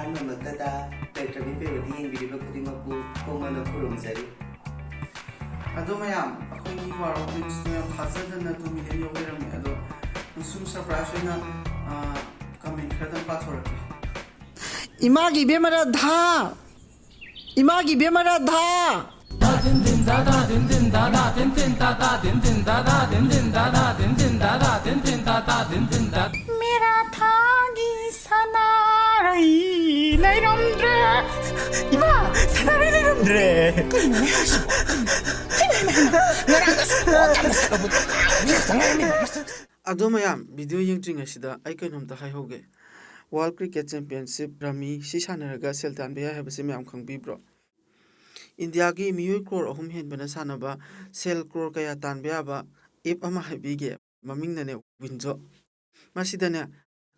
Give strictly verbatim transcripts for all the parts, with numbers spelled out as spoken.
ꯃꯇꯝ ꯑꯃꯠꯇꯗ ꯄ꯭ꯔꯦꯇ꯭ꯔꯕꯤ ꯄꯦꯔꯣꯗꯤ ꯌꯦꯡꯕꯤꯔꯤꯕ ꯈꯨꯗꯤꯡꯃꯛꯄꯨ ꯈꯣꯡꯃꯟꯅ ꯈꯨꯔꯨꯝꯖꯔꯤ꯫ ꯑꯗꯣ ꯃꯌꯥꯝ, ꯑꯩꯈꯣꯏꯒꯤ War of Dreams ꯇꯣ ꯌꯥꯝ ꯊꯥꯖꯗꯅ two million ꯌꯧ ꯂꯩꯔꯝꯃꯦ꯫ ꯑꯗꯣ ꯁꯨꯝ surprise ꯑꯣꯏꯅ, ꯑ, comment ꯈꯔꯗꯪ ꯄꯥꯊꯣꯔꯛꯀꯦ꯫ ꯏꯃꯥꯒꯤ ꯏꯕꯦꯝꯃ ꯔꯥꯙꯥ! ꯏꯃꯥꯒꯤ ꯏꯕꯦꯝꯃ ꯔꯥꯙꯥ! ꯃꯦꯔꯥ ꯊꯥꯒꯤ ꯁꯅꯥꯔꯩ ꯂꯩꯔꯝꯗ꯭ꯔꯦ꯫ ꯏꯃꯥ, ꯁꯅꯥꯔꯩ ꯂꯩꯔꯝꯗ꯭ꯔꯦ꯫ ꯉꯔꯥꯡ ꯑꯁ ꯌꯥꯝꯅ ꯁꯥꯟꯅꯕꯗꯣ ꯃꯤ ꯈꯛꯇ ꯉꯥꯏꯔꯝꯃꯦ꯫ ꯑꯗꯣ ꯃꯌꯥꯝ, video ꯌꯦꯡꯗ꯭ꯔꯤꯉꯩꯁꯤꯗ ꯑꯩ ꯀꯩꯅꯣꯝꯇ ꯍꯥꯏꯍꯧꯒꯦ꯫ World Cricket Championship, Rummy, ꯁꯤ ꯁꯥꯟꯅꯔꯒ ꯁꯦꯜ ꯇꯥꯟꯕ ꯌꯥꯏ ꯍꯥꯏꯕꯁꯤ ꯃꯌꯥꯝ ꯈꯪꯕꯤꯕ꯭ꯔꯣ? ꯏꯟꯗꯤꯌꯥꯒꯤ ꯃꯤꯑꯣꯏ ꯀ꯭ꯔꯣꯔ ꯑꯍꯨꯝ ꯍꯦꯟꯕꯅ ꯁꯥꯟꯅꯕ ꯁꯦꯜ ꯀ꯭ꯔꯣꯔ ꯀꯌꯥ ꯇꯥꯟꯕ ꯌꯥꯕ app ꯑꯃ ꯍꯥꯏꯕꯤꯒꯦ꯫ ꯃꯃꯤꯡꯅꯅꯦ Winzo꯫ ꯃꯁꯤꯗꯅꯦ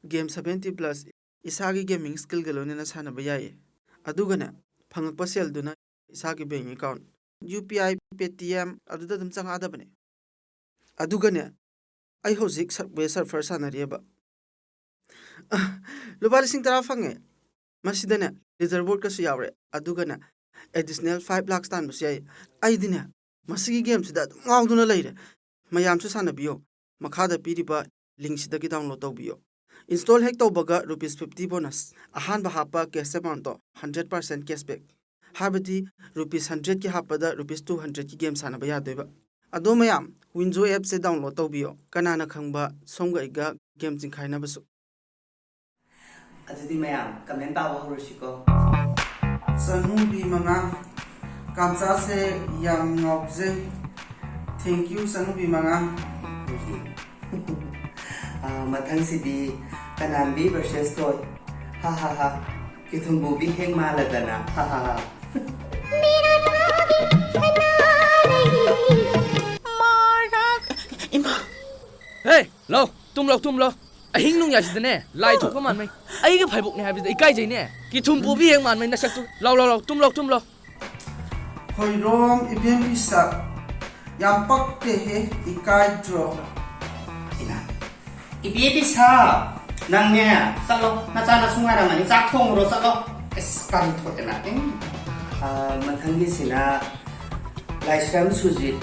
game seventy plus ꯏꯁꯥꯒꯤ gaming skillꯒ ꯂꯣꯏꯅꯅ ꯁꯥꯟꯅꯕ ꯌꯥꯏꯌꯦ꯫ ꯑꯗꯨꯒꯅꯦ, ꯐꯪꯉꯛꯄ ꯁꯦꯜꯗꯨꯅ ꯏꯁꯥꯒꯤ bank account, UPI, Paytm ꯑꯗꯨꯗ ꯑꯗꯨꯝ ꯆꯪꯉꯛꯑꯗꯕꯅꯦ꯫ ꯑꯗꯨꯒꯅꯦ, ꯑꯩ ꯍꯧꯖꯤꯛ Subway Surfer ꯁꯥꯟꯅꯔꯤꯑꯕ꯫ ꯑ, ꯂꯨꯄꯥ ꯂꯤꯁꯤꯡ ꯇꯔꯥ ꯐꯪꯉꯦ꯫ ꯃꯁꯤꯗꯅꯦ leaderboardꯀꯁꯨ ꯌꯥꯎꯔꯦ꯫ ꯑꯗꯨꯒꯅꯦ additional five lakhs ꯇꯥꯟꯕꯁꯨ ꯌꯥꯏ꯫ ꯑꯩꯗꯤꯅꯦ ꯃꯁꯤꯒꯤ gameꯁꯤꯗ ꯑꯗꯨꯝ ꯉꯥꯎꯗꯨꯅ ꯂꯩꯔꯦ꯫ ꯃꯌꯥꯝꯁꯨ ꯁꯥꯟꯅꯕꯤꯌꯣ꯫ ꯃꯈꯥꯗ ꯄꯤꯔꯤꯕ linkꯁꯤꯗꯒꯤ download ꯇꯧꯕꯤꯌꯣ꯫ Install ꯍꯦꯛ ꯇꯧꯕꯒ rupees fifty bonus꯫ ꯑꯍꯥꯟꯕ ꯍꯥꯞꯄ cash amountꯇꯣ hundred percent cashback꯫ ꯍꯥꯏꯕꯗꯤ rupees hundredꯀꯤ ꯍꯥꯞꯄꯗ rupees two hundredꯀꯤ game ꯁꯥꯟꯅꯕ ꯌꯥꯗꯣꯏꯕ꯫ ꯑꯗꯣ ꯃꯌꯥꯝ, Winzo appꯁꯦ download ꯇꯧꯕꯤꯌꯣ꯫ ꯀꯅꯥꯅ ꯈꯪꯕ ꯁꯣꯝꯒ ꯑꯩꯒ game ꯆꯤꯡꯈꯥꯏꯅꯕꯁꯨ꯫ ꯑꯗꯨꯗꯤ ꯃꯌꯥꯝ, comment ꯄꯥꯕ ꯍꯧꯔꯁꯤꯀꯣ꯫ ꯆꯅꯨꯕꯤ ꯃꯉꯥ, ꯀꯥꯝꯆꯥꯁꯦ ꯌꯥꯝ ꯉꯥꯎꯖꯩ꯫ Thank you, ꯆꯅꯨꯕꯤ ꯃꯉꯥ꯫ ꯑ, ꯃꯊꯪꯁꯤꯗꯤ ꯀꯅꯥꯟꯕꯤ versus ꯊꯣꯏ꯫ ꯍꯥ ꯍꯥ ꯍꯥ꯫ ꯀꯤꯊꯨꯝꯕꯨꯕꯤ ꯍꯦꯛ ꯃꯥꯜꯂꯗꯅ꯫ ꯍꯥ ꯍꯥ ꯍꯥ꯫ ꯏꯃꯥ꯫ ꯍꯦ, ꯂꯥꯎ, ꯇꯨꯝ ꯂꯥꯎ, ꯇꯨꯝ ꯂꯥꯎ꯫ ꯑꯍꯤꯡ ꯅꯣꯡꯌꯥꯏꯁꯤꯗꯅꯦ, ꯂꯥꯏ ꯊꯣꯛꯄ ꯃꯥꯟꯕꯩ꯫ ꯑꯩꯒ ꯐꯥꯏꯕꯣꯛꯅꯦ ꯍꯥꯏꯕꯗ ꯏꯀꯥꯏꯖꯩꯅꯦ꯫ ꯀꯤꯊꯨꯝ ꯄꯨꯕꯤ ꯍꯦꯛ ꯃꯥꯟꯕꯩ ꯅꯁꯛꯇꯨ꯫ ꯂꯥꯎ, ꯂꯥꯎ, ꯂꯥꯎ, ꯇꯨꯝ ꯂꯥꯎ, ꯇꯨꯝ ꯂꯥꯎ꯫ ꯈꯣꯏꯔꯣꯝ ꯏꯕꯦꯝꯕꯤ ꯁꯛ ꯌꯥꯝ ꯄꯛꯇꯦꯍꯦ, ꯏꯀꯥꯏꯗ꯭ꯔꯣ? ꯏꯃꯥ, ꯏꯕꯦꯝꯕꯤ ꯁꯛ, ꯅꯪꯅꯦ, ꯆꯠꯂꯣ, ꯅꯆꯥ ꯅꯁꯨ ꯉꯥꯏꯔꯝꯃꯅꯤ, ꯆꯥꯛ ꯊꯣꯡꯉꯨꯔꯣ, ꯆꯠꯂꯣ꯫ ꯑꯁ, ꯀꯔꯤ ꯊꯣꯛꯑꯦꯅ? ꯎꯝ꯫ ꯑꯥ, ꯃꯊꯪꯒꯤꯁꯤꯅ ꯂꯥꯏꯁ꯭ꯔꯝ ꯁꯨꯖꯤꯠ꯫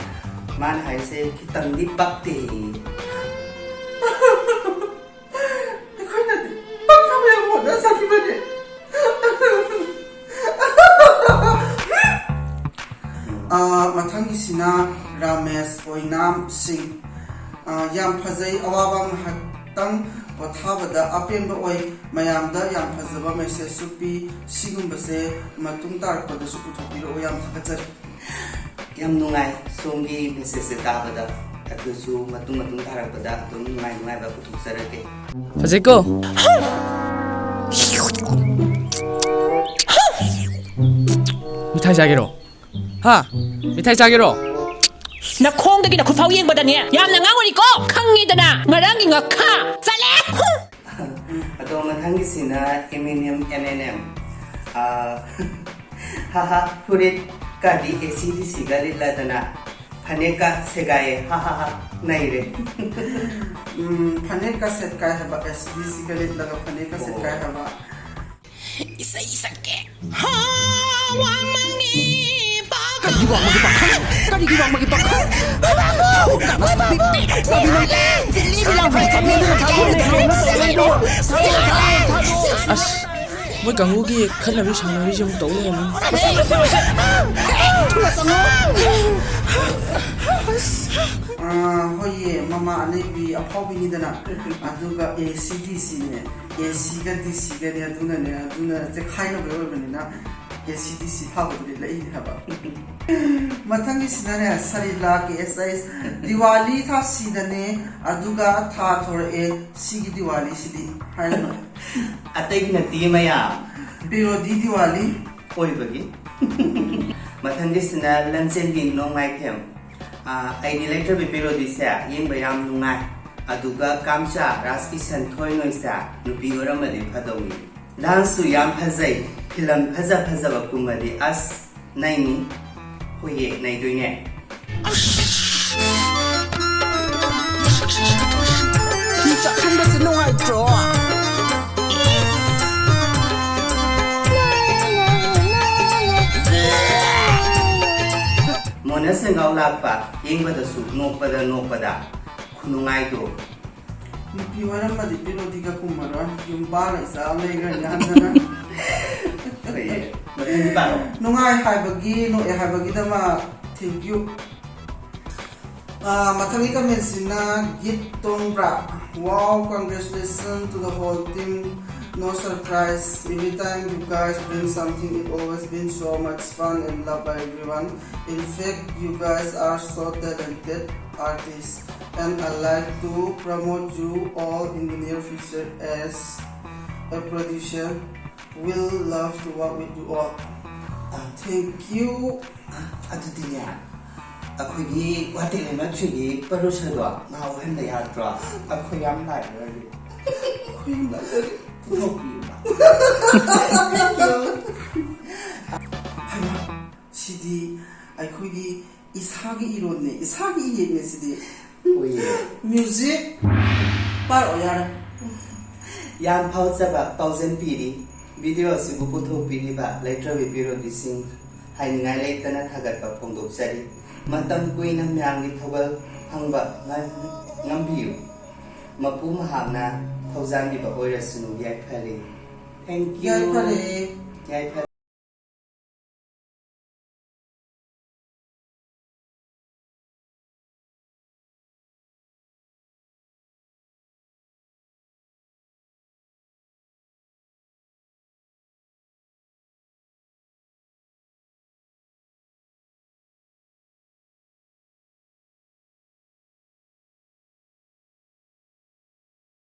ꯃꯥꯅ ꯍꯥꯏꯁꯦ ꯈꯤꯇꯪꯗꯤ ꯄꯛꯇꯦ꯫ ꯑꯩꯈꯣꯏꯅꯗꯤ ꯄꯛꯅꯕ ꯌꯥꯝ ꯍꯣꯠꯅꯖꯈꯤꯕꯅꯤ꯫ ꯑꯥ, ꯃꯊꯪꯒꯤꯁꯤꯅ ꯔꯥꯃꯦꯁ ꯑꯣꯏꯅꯥꯝ ꯁꯤꯡ꯫ ꯑꯥ, ꯌꯥꯝ ꯐꯖꯩ, ꯑꯋꯥꯕ ꯉꯥꯏꯍꯥꯛꯇꯪ ꯄꯣꯊꯥꯕꯗ ꯑꯄꯦꯟꯕ ꯑꯣꯏ꯫ ꯃꯌꯥꯝꯗ ꯌꯥꯝ ꯐꯖꯕ messageꯁꯨ ꯄꯤ꯫ ꯁꯤꯒꯨꯝꯕꯁꯦ ꯃꯇꯨꯡ ꯇꯥꯔꯛꯄꯗꯁꯨ ꯄꯨꯊꯣꯛꯄꯤꯔꯛꯑꯣ꯫ ꯌꯥꯝ ꯊꯥꯒꯠꯆꯔꯤ꯫ ꯌꯥꯝ ꯅꯨꯡꯉꯥꯏ ꯁꯣꯝꯒꯤ messageꯁꯦ ꯇꯥꯕꯗ꯫ ꯑꯗꯨꯁꯨ ꯃꯇꯨꯡ ꯃꯇꯨꯡ ꯇꯥꯔꯛꯄꯗ ꯑꯗꯨꯝ ꯅꯨꯡꯉꯥꯏ ꯅꯨꯡꯉꯥꯏꯕ ꯄꯨꯊꯣꯛꯆꯔꯛꯀꯦ꯫ ꯐꯖꯩꯀꯣ? ꯃꯤꯊꯥꯏ ꯆꯥꯒꯦꯔꯣ? ꯍꯥ? ꯃꯤꯊꯥꯏ ꯆꯥꯒꯦꯔꯣ? ꯅꯈꯣꯡꯗꯒꯤ ꯅꯈꯨꯠ ꯐꯥꯎ ꯌꯦꯡꯕꯗꯅꯦ ꯌꯥꯝꯅ ꯉꯥꯡꯉꯨꯔꯤꯀꯣ, ꯈꯪꯉꯤꯗꯅ, ꯉꯔꯥꯡꯒꯤ ꯉꯥꯈꯥ꯫ ꯆꯠꯂꯦ! ꯑꯗꯣ ꯃꯊꯪꯒꯤꯁꯤꯅ Eminem, M N M꯫ ꯑꯥ, ꯍꯥꯍꯥ, ꯐꯨꯔꯤꯠꯀꯗꯤ A C D C ꯒ ꯂꯤꯠꯂꯗꯅ ꯐꯅꯦꯛꯀ ꯁꯦꯒꯥꯏꯌꯦ, ꯍꯥꯍꯥꯍꯥ, ꯅꯩꯔꯦ꯫ ꯎꯝ, ꯐꯅꯦꯛꯀ ꯁꯦꯠꯀꯥꯏ ꯍꯥꯏꯕ, A C D C ꯒ ꯂꯤꯠꯂꯒ ꯐꯅꯦꯛꯀ ꯁꯦꯠꯀꯥꯏ ꯍꯥꯏꯕ꯫ ꯏꯁꯩ ꯁꯛꯀꯦ꯫ ꯍꯥ, ꯋꯥꯡꯃꯪꯒꯤ ꯄꯥꯈꯪ꯫ ꯀꯔꯤꯒꯤ ꯋꯥꯡꯃꯪꯒꯤ ꯄꯥꯈꯪ? ꯀꯔꯤꯒꯤ ꯋꯥꯡꯃꯪꯒꯤ ꯄꯥꯈꯪ? ꯆꯠꯂꯤꯕꯤ ꯂꯥꯎꯕꯤ, ꯆꯠꯂꯤꯕꯤ ꯂꯥꯎꯕꯤ꯫ ꯑꯁ, ꯃꯣꯏ ꯀꯥꯡꯕꯨꯒꯤ ꯈꯠꯅꯕꯤ ꯁꯥꯎꯅꯕꯤꯁꯦ ꯑꯃꯨꯛ ꯇꯧ ꯂꯩꯔꯝꯃꯦ꯫ ꯑꯥ, ꯍꯣꯏꯌꯦ, ꯃꯃꯥ ꯑꯅꯩꯕꯤ ꯑꯐꯥꯎꯕꯤꯅꯤꯗꯅ꯫ ꯑꯗꯨꯒ A C D C ꯅꯦ, A C ꯒ D C ꯒꯅꯦ, ꯑꯗꯨꯅꯅꯦ, ꯑꯗꯨꯅ ꯆꯦꯈꯥꯏꯅꯕ ꯑꯣꯏꯕꯅꯤꯅ A C D C ꯊꯥꯕꯗꯨꯗꯤ ꯂꯩꯅꯦ ꯍꯥꯏꯕ꯫ ꯃꯊꯪꯒꯤꯁꯤꯅꯅꯦ, ꯁꯔꯤꯂꯥ K S I S꯫ Diwali ꯊꯥ ꯁꯤꯗꯅꯦ, ꯑꯗꯨꯒ ꯊꯥ ꯊꯣꯔꯛꯑꯦ, ꯁꯤꯒꯤ ꯗꯤꯋꯥꯂꯤꯁꯤꯗꯤ ꯍꯥꯏꯔꯅꯨ꯫ ꯑꯇꯩꯒꯤ ꯅꯠꯇꯤꯌꯦ ꯃꯌꯥꯝ꯫ ꯄꯦꯔꯣꯗꯤ ꯗꯤꯋꯥꯂꯤ꯫ ꯑꯣꯏꯕꯒꯤ꯫ ꯃꯊꯪꯒꯤꯁꯤꯅ ꯂꯟꯆꯦꯟꯕꯤ ꯅꯣꯡꯃꯥꯏꯊꯦꯝ꯫ ꯑꯥ, ꯑꯩꯗꯤ ꯂꯩꯇ꯭ꯔꯕꯤ ꯄꯦꯔꯣꯗꯤꯁꯦ ꯌꯦꯡꯕ ꯌꯥꯝ ꯅꯨꯡꯉꯥꯏ꯫ ꯑꯗꯨꯒ ꯀꯥꯝꯆꯥ ꯔꯥꯖ ꯀꯤꯁꯟ ꯊꯣꯏ ꯅꯣꯏꯁꯦ ꯅꯨꯄꯤ ꯑꯣꯏꯔꯝꯃꯗꯤ ꯐꯗꯧꯅꯤ꯫ Danceꯁꯨ ꯌꯥꯝ ꯐꯖꯩ꯫ Film ꯐꯖ ꯐꯖꯕ ꯀꯨꯝꯃꯗꯤ ꯑꯁ ꯅꯩꯅꯤ꯫ ꯍꯣꯏꯌꯦ, ꯅꯩꯗꯣꯏꯅꯦ꯫ ꯃꯤ ꯆꯥꯛꯍꯟꯕꯁꯦ ꯅꯨꯡꯉꯥꯏꯇ꯭ꯔꯣ? ꯅ ꯁꯦꯡꯒꯥꯎ ꯂꯥꯛꯄ, ꯌꯦꯡꯕꯗꯁꯨ ꯅꯣꯛꯄꯗ ꯅꯣꯛꯄꯗ ꯈꯨꯅꯨꯡꯉꯥꯏꯗꯣ꯫ ꯅꯨꯄꯤ ꯑꯣꯏꯔꯝꯃꯗꯤ ꯄꯤꯔꯣꯗꯤꯒ ꯀꯨꯝꯃꯔꯣꯏ, ꯌꯨꯝ ꯄꯥꯜꯂ ꯏꯆꯥ ꯂꯩꯈ꯭ꯔꯅꯤ ꯍꯟꯗꯅ꯫ ꯍꯣꯏꯌꯦ, ꯃꯊꯪꯗꯤ ꯄꯥꯔꯣ꯫ ꯅꯨꯡꯉꯥꯏ ꯍꯥꯏꯕꯒꯤ, ꯅꯣꯛꯑꯦ ꯍꯥꯏꯕꯒꯤꯗꯃꯛ thank you꯫ ꯑꯥ, ꯃꯊꯪꯒꯤ ꯀꯃꯦꯟꯁꯤꯅ ꯒꯤꯠ ꯇꯣꯡꯕ꯭ꯔꯥ꯫ Wow, congratulations to the whole team. No surprise. Every time you guys bring something, it always been so much fun and loved by everyone. In fact, you guys are so talented artists, and I like to promote you all in the near future as a producer. Will love to work with you all. Thank you. ꯑꯗꯨꯗꯤꯅꯦ, ꯑꯩꯈꯣꯏꯒꯤ ꯋꯥꯇꯦꯡ ꯂꯩꯃ ꯊ꯭ꯔꯤꯒꯤ ꯄ꯭ꯔꯣꯗ꯭ꯌꯨꯁꯔꯗꯣ ꯃꯥ ꯑꯣꯏꯍꯟꯕ ꯌꯥꯗ꯭ꯔꯣ? ꯑꯩꯈꯣꯏ ꯌꯥꯝ ꯂꯥꯏꯔꯔꯗꯤ꯫ ꯑꯩꯈꯣꯏ ꯌꯥꯝ ꯂꯥꯏꯔꯔꯗꯤ꯫ ꯄꯨꯊꯣꯛꯄꯤꯌꯨꯕ꯫ ꯍꯩꯃꯥ, ꯁꯤꯗꯤ ꯑꯩꯈꯣꯏꯒꯤ ꯏꯁꯥꯒꯤ ꯏꯔꯣꯟꯅꯦ, ꯏꯁꯥꯒꯤ ꯏꯌꯦꯛꯅꯦ ꯁꯤꯗꯤ꯫ ꯍꯣꯏꯌꯦ꯫ Music ꯄꯥꯔꯛꯑꯣ ꯌꯥꯔꯦ꯫ ꯌꯥꯝ ꯐꯥꯎꯖꯕ ꯄꯥꯎꯖꯦꯜ ꯄꯤꯔꯤ꯫ ꯚꯤꯗꯤꯑꯣ ꯑꯁꯤꯕꯨ ꯄꯨꯊꯣꯛꯄꯤꯔꯤꯕ ꯂꯩꯇ꯭ꯔꯕꯤ ꯄꯤꯔꯣꯕꯤꯁꯤꯡ ꯍꯥꯏꯅꯤꯡꯉꯥꯏ ꯂꯩꯇꯅ ꯊꯥꯒꯠꯄ ꯐꯣꯡꯗꯣꯛꯆꯔꯤ꯫ ꯃꯇꯝ ꯀꯨꯏꯅ ꯃꯌꯥꯝꯒꯤ ꯊꯧꯒꯜ ꯐꯪꯕ ꯉ-, ꯉꯝꯕꯤꯌꯨ꯫ ꯃꯄꯨ ꯃꯍꯥꯛꯅ ꯊꯧꯖꯥꯟꯕꯤꯕ ꯑꯣꯏꯔꯁꯅꯨ꯫ ꯌꯥꯏꯐꯔꯦ꯫ Thank you꯫ ꯌꯥꯏꯐꯔꯦ꯫ ꯌꯥꯏꯐꯔꯦ꯫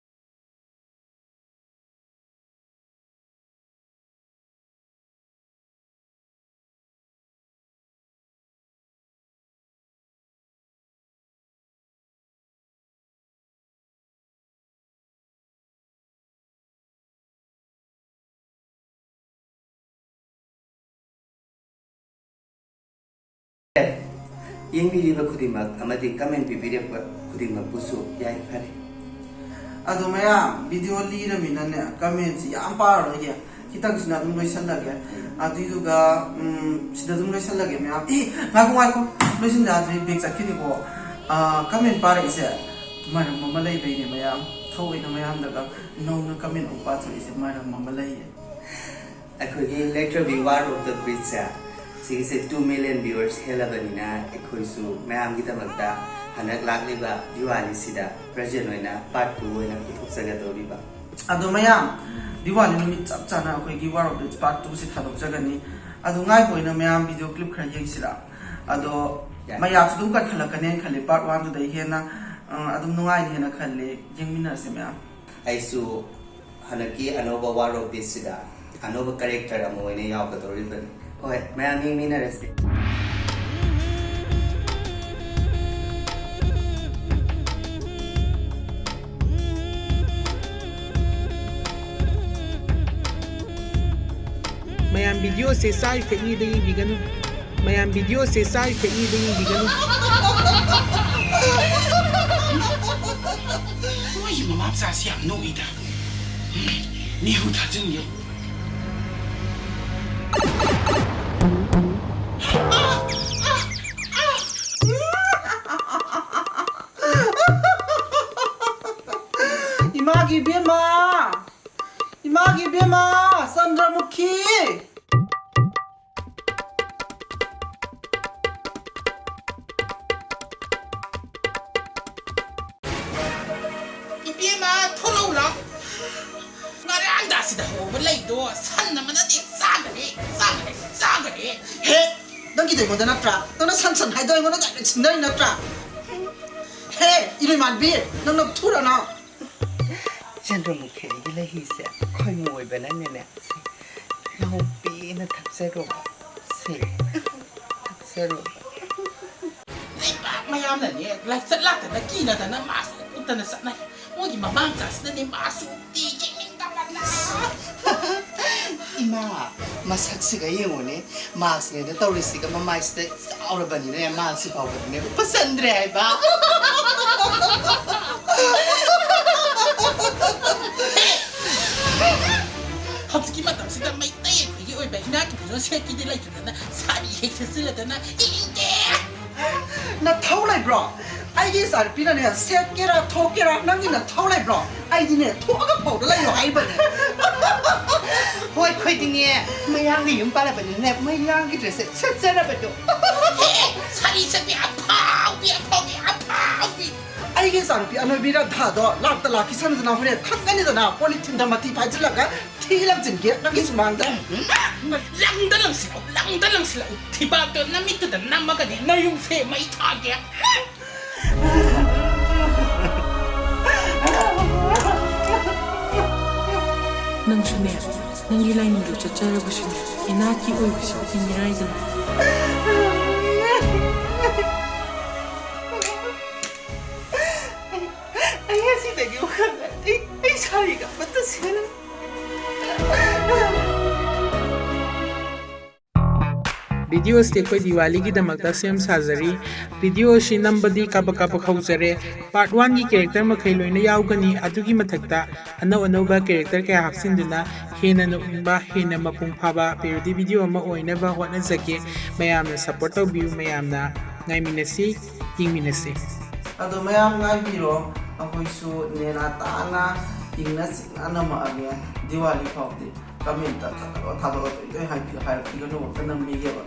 ꯌꯦꯡꯕꯤꯔꯤꯕ ꯈꯨꯗꯤꯡꯃꯛ ꯑꯃꯗꯤ ꯀꯃꯦꯟ ꯄꯤꯕꯤꯔꯛꯄ ꯈꯨꯗꯤꯡꯃꯛꯄꯨꯁꯨ ꯌꯥꯏꯐꯔꯦ꯫ ꯑꯗꯣ ꯃꯌꯥꯝ, ꯚꯤꯗꯤꯑꯣ ꯂꯤꯔꯃꯤꯅꯅꯦ, ꯀꯃꯦꯟꯁꯤ ꯌꯥꯝ ꯄꯥꯔꯔꯣꯏꯒꯦ, ꯈꯤꯇꯪꯁꯤꯅ ꯑꯗꯨꯝ ꯂꯣꯏꯁꯜꯂꯒꯦ꯫ ꯑꯗꯨꯏꯗꯨꯒ, ꯎꯝ, ꯁꯤꯗ ꯑꯗꯨꯝ ꯂꯣꯏꯁꯜꯂꯒꯦ ꯃꯌꯥꯝ꯫ ꯑꯦ, ꯉꯥꯏꯈꯣ, ꯉꯥꯏꯈꯣ꯫ ꯂꯣꯏꯁꯤꯟꯖꯥꯗ꯭ꯔꯤ, ꯕꯦꯛ ꯆꯠꯈꯤꯅꯤꯀꯣ꯫ ꯑꯥ, ꯀꯃꯦꯟ ꯄꯥꯔꯛꯏꯁꯦ ꯃꯔꯝ ꯑꯃ ꯂꯩꯕꯩꯅꯦ ꯃꯌꯥꯝ꯫ ꯊꯧꯑꯣꯏꯅ ꯃꯌꯥꯝꯗꯒ ꯅꯧꯅ ꯀꯃꯦꯟ ꯑꯃꯨꯛ ꯄꯥꯊꯣꯛꯏꯁꯦ ꯃꯔꯝ ꯑꯃ ꯂꯩꯌꯦ꯫ ꯑꯩꯈꯣꯏꯒꯤ ꯂꯩꯇ꯭ꯔꯕꯤ War of the Breed ꯁꯦ, ꯁꯤꯒꯤꯁꯦ two million viewers ꯍꯦꯜꯂꯕꯅꯤꯅ, ꯑꯩꯈꯣꯏꯁꯨ ꯃꯌꯥꯝꯒꯤꯗꯃꯛꯇ ꯍꯟꯗꯛ ꯂꯥꯛꯂꯤꯕ ꯗꯤꯋꯥꯂꯤꯁꯤꯗ present ꯑꯣꯏꯅ part two ꯑꯣꯏꯅ ꯄꯨꯊꯣꯛꯆꯒꯗꯧꯔꯤꯕ꯫ ꯑꯗꯣ ꯃꯌꯥꯝ, ꯗꯤꯋꯥꯂꯤ ꯅꯨꯃꯤꯠ ꯆꯞ ꯆꯥꯅ ꯑꯩꯈꯣꯏꯒꯤ War of the Breed part two ꯁꯤ ꯊꯥꯗꯣꯛꯆꯒꯅꯤ꯫ ꯑꯗꯣ ꯉꯥꯏꯕ ꯑꯣꯏꯅ ꯃꯌꯥꯝ video clip ꯈꯔ ꯌꯦꯡꯁꯤꯔꯥ? ꯑꯗꯣ ꯌꯥꯏ꯫ ꯃꯌꯥꯝꯁꯨ ꯑꯗꯨꯝ ꯀꯟꯈꯠꯂꯛꯀꯅꯦꯅ ꯈꯜꯂꯤ, part one ꯗꯨꯗꯩ ꯍꯦꯟꯅ, ꯑ, ꯑꯗꯨꯝ ꯅꯨꯡꯉꯥꯏꯅꯤ ꯍꯥꯏꯅ ꯈꯜꯂꯤ꯫ ꯌꯦꯡꯃꯤꯟꯅꯔꯁꯤ ꯃꯌꯥꯝ꯫ ꯑꯩꯁꯨ ꯍꯟꯗꯛꯀꯤ ꯑꯅꯧꯕ War of the Breed ꯁꯤꯗ ꯑꯅꯧꯕ character ꯑꯃ ꯑꯣꯏꯅ ꯌꯥꯎꯒꯗꯧꯔꯤꯕꯅꯤ꯫ ꯍꯣꯏ, ꯃꯌꯥꯝ ꯌꯦꯡꯃꯤꯟꯅꯔꯁꯤ꯫ ꯃꯌꯥꯝ video ꯁꯦ side effect ꯅꯤꯗ ꯌꯦꯡꯕꯤꯒꯅꯨ꯫ ꯃꯌꯥꯝ video ꯁꯦ side effect ꯅꯤꯗ ꯌꯦꯡꯕꯤꯒꯅꯨ꯫ ꯃꯣꯏꯒꯤ ꯃꯃꯥ ꯃꯆꯥꯁꯤ ꯌꯥꯝ ꯅꯣꯛꯏꯗ꯫ ꯎꯝ, ꯃꯤꯍꯨ ꯊꯥꯖꯤꯟꯒꯦ꯫ ꯏꯃꯥꯒꯤ ꯏꯕꯦꯝꯃ! ꯏꯃꯥꯒꯤ ꯏꯕꯦꯝꯃ! ꯆꯟꯗ꯭ꯔꯃꯨꯈꯤ! ꯏꯕꯦꯝꯃ, ꯊꯣꯛꯂꯛꯎ ꯂꯥꯎ꯫ ꯉꯔꯥꯡꯗ ꯑꯁꯤꯗ ꯍꯧꯕ ꯂꯩꯗꯣ ꯁꯟ ꯑꯃꯅꯗꯤ ꯆꯥꯈꯔꯦ, ꯆꯥꯈꯔꯦ, ꯆꯥꯈꯔꯦ꯫ ꯍꯦ, ꯅꯪꯒꯤꯗꯣ ꯑꯩꯉꯣꯟꯗ ꯅꯠꯇ꯭ꯔꯥ? ꯅꯪꯅ ꯁꯟ ꯁꯟ ꯍꯥꯏꯗꯣ ꯑꯩꯉꯣꯟꯗ direct ꯁꯤꯟꯅꯔꯤ ꯅꯠꯇ꯭ꯔꯥ? ꯍꯦ, ꯏꯔꯣꯏꯃꯥꯟꯕꯤ, ꯅꯪ ꯅꯣꯛꯊꯨꯔꯅꯣ? ꯆꯟꯗ꯭ꯔꯃꯨꯈꯤ, ꯑꯩꯒꯤ ꯂꯩꯍꯤꯁꯦ ꯈꯣꯏꯃꯨ ꯑꯣꯏꯕꯅꯅꯦꯅꯦ, ꯁꯤ ꯌꯥꯍꯧ ꯄꯦꯟꯅ ꯊꯛꯆꯔꯣꯕ꯫ ꯁꯤ ꯊꯛꯆꯔꯣꯕ꯫ ꯂꯩꯕꯥꯛ ꯃꯌꯥꯝꯅꯅꯦ ꯂꯥꯏꯆꯠ ꯂꯥꯛꯇꯅ ꯀꯤꯅꯗꯅ mask ꯎꯞꯇꯅ ꯆꯠꯅꯩ꯫ ꯃꯣꯏꯒꯤ ꯃꯃꯥ ꯃꯆꯥꯁꯤꯅꯅꯦ mask ꯎꯞꯇꯦ, ꯌꯦꯡꯅꯤꯡꯗꯕꯅ꯫ ꯏꯃꯥ, ꯃꯁꯛꯁꯤꯒ ꯌꯦꯡꯉꯨꯅꯦ, mask ꯅꯦꯅ ꯇꯧꯔꯤꯁꯤꯒ ꯃꯃꯥꯏꯁꯤꯗ ꯆꯥꯎꯔꯕꯅꯤꯅꯦ, mask ꯁꯤ ꯐꯥꯎꯕꯗꯅꯦ ꯎꯞꯄ ꯆꯟꯗ꯭ꯔꯦ ꯍꯥꯏꯕ꯫ ꯍꯧꯖꯤꯛꯀꯤ ꯃꯇꯝꯁꯤꯗ ꯃꯩꯇꯩ ꯑꯩꯈꯣꯏꯒꯤ ꯑꯣꯏꯕ ꯏꯅꯥꯠꯀꯤ ꯐꯤꯖꯣꯜ ꯁꯦꯠꯀꯤꯗꯤ ꯂꯩꯇꯗꯅ ꯁꯥꯔꯤ ꯍꯦꯛ ꯁꯦꯠꯆꯤꯜꯂꯗꯅ ꯏꯪꯗꯦ꯫ ꯅꯊꯧ ꯂꯩꯕ꯭ꯔꯣ? ꯑꯩꯒꯤ ꯏꯆꯥꯅꯨꯄꯤꯅꯅꯦ, ꯁꯦꯠꯀꯦꯔꯥ ꯊꯣꯛꯀꯦꯔꯥ, ꯅꯪꯒꯤ ꯅꯊꯧ ꯂꯩꯕ꯭ꯔꯣ? ꯑꯩꯗꯤꯅꯦ, ꯊꯣꯛꯑꯒ ꯐꯧꯗ ꯂꯩꯌꯣ ꯍꯥꯏꯕꯅꯦ꯫ ꯍꯣꯏ, ꯑꯩꯈꯣꯏꯗꯤꯅꯦ, ꯃꯌꯥꯡꯒꯤ ꯌꯨꯝ ꯄꯥꯜꯂꯕꯅꯤꯅꯦ, ꯃꯌꯥꯡꯒꯤ ꯗ꯭ꯔꯦꯁꯁꯦ ꯁꯦꯠꯆꯔꯕꯗꯣ꯫ ꯑꯦ, ꯁꯥꯔꯤ ꯁꯦꯠꯄꯤ ꯑꯐꯥꯎꯕꯤ, ꯑꯐꯥꯎꯕꯤ, ꯑꯐꯥꯎꯕꯤ꯫ ꯑꯩꯒꯤ ꯏꯆꯥꯅꯨꯄꯤ ꯑꯅꯣꯏꯕꯤ ꯔꯥꯙꯥꯗꯣ ꯂꯥꯛꯇ ꯂꯥꯛꯈꯤꯁꯅꯨꯗꯅ, ꯍꯣꯔꯦꯟ ꯈꯪꯒꯅꯤꯗꯅ, ꯄꯣꯂꯤꯊꯤꯟꯗ ꯃꯊꯤ ꯐꯥꯏꯖꯤꯜꯂꯒ ꯊꯤ ꯂꯪꯁꯤꯟꯒꯦ ꯅꯪꯒꯤ ꯁꯨꯃꯥꯡꯗ꯫ ꯂꯪꯗ ꯂꯪꯁꯤꯜꯂꯛꯎ, ꯂꯪꯗ ꯂꯪꯁꯤꯜꯂꯛꯎ꯫ ꯊꯤꯕꯥꯛꯇꯣ ꯅꯃꯤꯠꯇꯨꯗ ꯅꯝꯃꯒꯅꯤ ꯅꯌꯨꯝꯁꯦ ꯃꯩ ꯊꯥꯒꯦ꯫ ꯅꯪꯁꯨꯅꯦ, ꯅꯪꯒꯤ ꯂꯥꯏꯅꯤꯡꯗꯣ ꯆꯠꯆꯔꯕꯁꯨꯅꯦ, ꯏꯅꯥꯠꯀꯤ ꯑꯣꯏꯕꯁꯤꯕꯨꯗꯤ ꯃꯤꯔꯥꯏꯗꯅ꯫ ꯑꯩ ꯉꯁꯤꯗꯒꯤ ꯋꯥꯈꯜ ꯑꯩ, ꯑꯩ ꯁꯥꯔꯤꯒ ꯑꯃꯠꯇ ꯁꯦꯠꯂꯣꯏ꯫ ꯚꯤꯗꯤꯑꯣꯁꯦ ꯑꯩꯈꯣꯏ ꯗꯤꯋꯥꯂꯤꯒꯤꯗꯃꯛꯇ ꯁꯦꯝ ꯁꯥꯖꯔꯤ꯫ ꯚꯤꯗꯤꯑꯣ ꯑꯁꯤ ꯅꯝꯕꯗꯤ ꯀꯥꯕꯛ ꯀꯥꯕꯛ ꯍꯧꯖꯔꯦ꯫ ꯄꯥꯔꯠ ꯋꯥꯟꯒꯤ ꯀꯦꯔꯦꯛꯇꯔ ꯃꯈꯩ ꯂꯣꯏꯅ ꯌꯥꯎꯒꯅꯤ꯫ ꯑꯗꯨꯒꯤ ꯃꯊꯛꯇ ꯑꯅꯧ ꯑꯅꯧꯕ ꯀꯦꯔꯦꯛꯇꯔ ꯀꯌꯥ ꯍꯥꯞꯆꯤꯟꯗꯨꯅ ꯍꯦꯟꯅ ꯅꯣꯛꯅꯤꯡꯕ, ꯍꯦꯟꯅ ꯃꯄꯨꯡ ꯐꯥꯕ ꯄꯦꯔꯣꯗꯤ ꯚꯤꯗꯤꯑꯣ ꯑꯃ ꯑꯣꯏꯅꯕ ꯍꯣꯠꯅꯖꯒꯦ꯫ ꯃꯌꯥꯝꯅ ꯁꯞꯄꯣꯔꯠ ꯇꯧꯕꯤꯌꯨ, ꯃꯌꯥꯝꯅ ꯉꯥꯏꯃꯤꯟꯅꯁꯤ, ꯌꯦꯡꯃꯤꯟꯅꯁꯤ꯫ ꯑꯗꯣ ꯃꯌꯥꯝ ꯉꯥꯏꯕꯤꯔꯣ, ꯑꯩꯈꯣꯏꯁꯨ ꯅꯦꯅꯥ ꯇꯥꯅ ꯏꯪꯅ ꯆꯤꯛꯅ ꯅꯝꯃꯛꯑꯒꯦ꯫ ꯗꯤꯋꯥꯂꯤ ꯐꯥꯎꯗꯤ ꯀꯃꯦꯟꯇ ꯊꯥꯗꯣꯛꯑꯣ, ꯊꯥꯗꯣꯛꯑꯣ, ꯂꯣꯏ ꯍꯥꯏꯕꯤꯌꯨ, ꯍꯥꯏꯔꯛꯄꯤꯒꯅꯨ, ꯑꯝꯇ ꯅꯝꯕꯤꯒꯦꯕ꯫